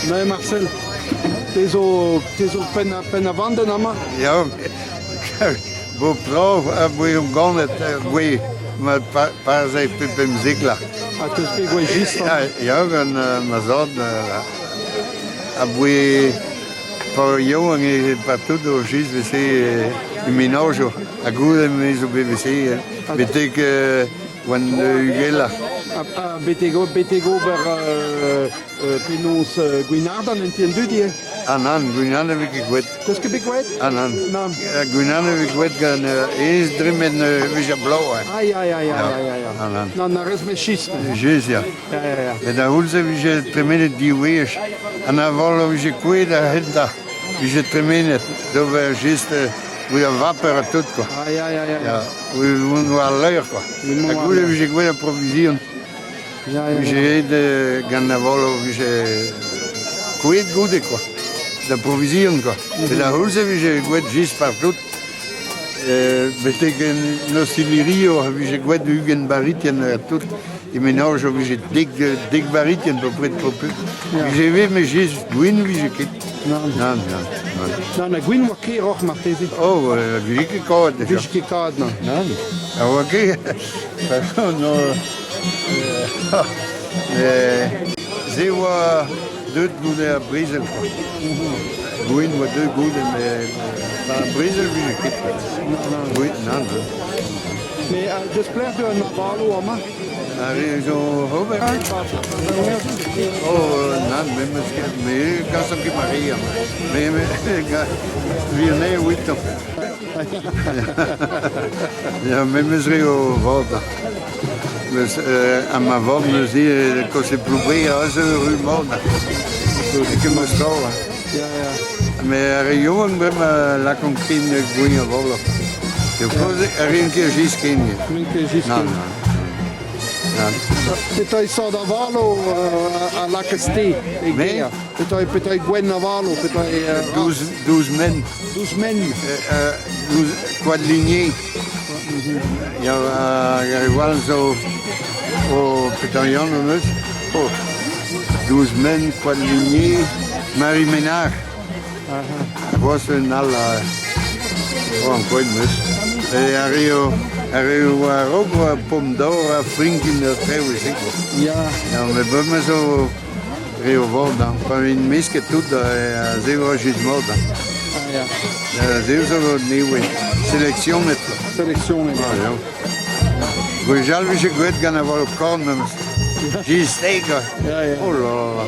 Neuze Marcel, te zo, te zo penn, penn a vandenn amañ? Ya, bo prov a voe ganet voe ma parzh pemzek la. Ha teus bet gwech just Ya, ya gant ma zad a voe pa yaouank e partout o just vese e menajoù ha goude me zo bet vese betek oan ugelañ. Ha betek, betek ober penaos Gwinardant en ti an dud ivez? Ah nann, Gwinardant ne vez ket gwet. Teus ket bet gwet? Ah nann. Nann. Gwinardant ne vez gwet gant aes dremen vije blav. Ah ya, ya, ya, ya, ya. Ah nann. Nann, a rez me chist. Just, ya. Ya, ya, ya. Met da c'houlz e vije tremenet div wech. An aval a vije kouezhet a-hent-da. Vije tremenet d'ober just Vous a vapeur ha tout quoi. Ah ya ya ya. Ya, vous war leur quoi. Ha goude vije gwell ar provision. Ya ya. Vije aet gant ar volo vije kouezhet goude quoi. Da provision quoi. Mm Da c'houlz e vije gwet just partout. Betek en Osilirio a vije gwet 20 baritien ha tout. E menaj a vije dek, dek baritien bepred popet. Vije vet me just gwin vije ket. Nann. Nann, nann. Nann, ha gwin oa keroc'h marteze. Oh, vije ket kavet déjà. Vije ket kavet, nann. Nann. A oa ket. no, se oa deuet goude ar brezel. Gwin oa deuet goude, mais ar brezel vije ket. Gwin, nann, nann. Mais deus pelec'h deu an avaloù amañ? Ar re zo ober Oh, nann, me 'meus ket, me gasan ket ma re amañ. Me, me, vi anezhe ouitañ. Ya, me 'meus re o vat. Meus, ha ma vamm neuze koste Ploubri aze ru Mord. Ket 'meus kav. Ya, ya. Mais ar re yaouank bremañ lakaont ken gwin a-walc'h. Eo kozh ar re ket just ken. N'int ket just Nann, ken. nann. Nann. Petra eo sort avalo a lakaez te e Me? gêr? Petra eo petra eo gwenn avalo? Petra eo Douz, douz men. Douz men. Douz koad lignez. Ya, hag ar re zo o petra yann hon eus. Oh, douz men, koad lignez, Marie Ménard. A un all oh, ankouaet 'm eus. E ar re o ar re oa a-raok oa pomme d'or ha frinkin ha traoù e-se quoi. Ya. Ya, met bremañ zo re o vont hañ. Pa vint mesket tout a zebr just mat hañ. Ah ya. Se zo nevez seleksionet quoi. Seleksionet. Ah ya. Gwechall 'vije gwraet gant aval korn memes. Just steak quoi. Ya, ya. Oh là là.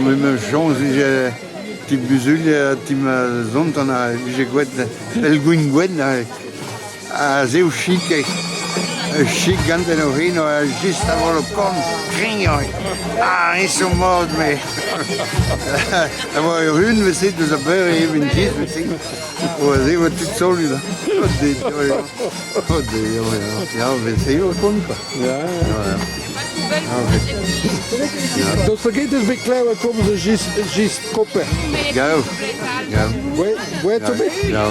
Me 'meus soñj 'vije ti buzulier ti ma zontan a vije gwraet el gwin gwenn aze. A zev chik eo. Chik ganten o c'heno ha just a-walc'h o korn kreñv eo. Ah, eñ zo mat me. A oa ur hun vese deus a beure evit jist vese. O aze oa tud solud. Oh de, oh de, ya, vese eo kont kwa. Ja, ja. Dost ket eus bet klevet komz eus jist koper? Gav. Gav. Gwelet zo bet? Ya.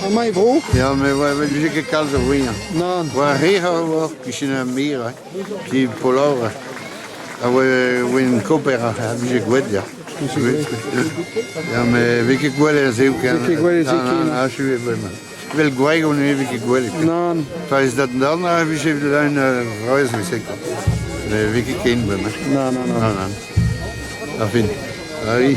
Amañ e vro? Ya, met ne vije ket kalz a voiañ. Nann. War re a oa kichen ar mer, ki Polor, a oa oa koper a vije gwelet, ya. Ya, met vez ket gwelet aze ken. Vez ket gwelet aze ken. Achu eo bremañ. Vel gwreg on ne vez ket gwelet. Nann. Fa ez dat darn a vije leun reuz veze quoi. Ne vez ket ken bremañ. Nann, nann, nann. Nann, nann. Enfin, oui.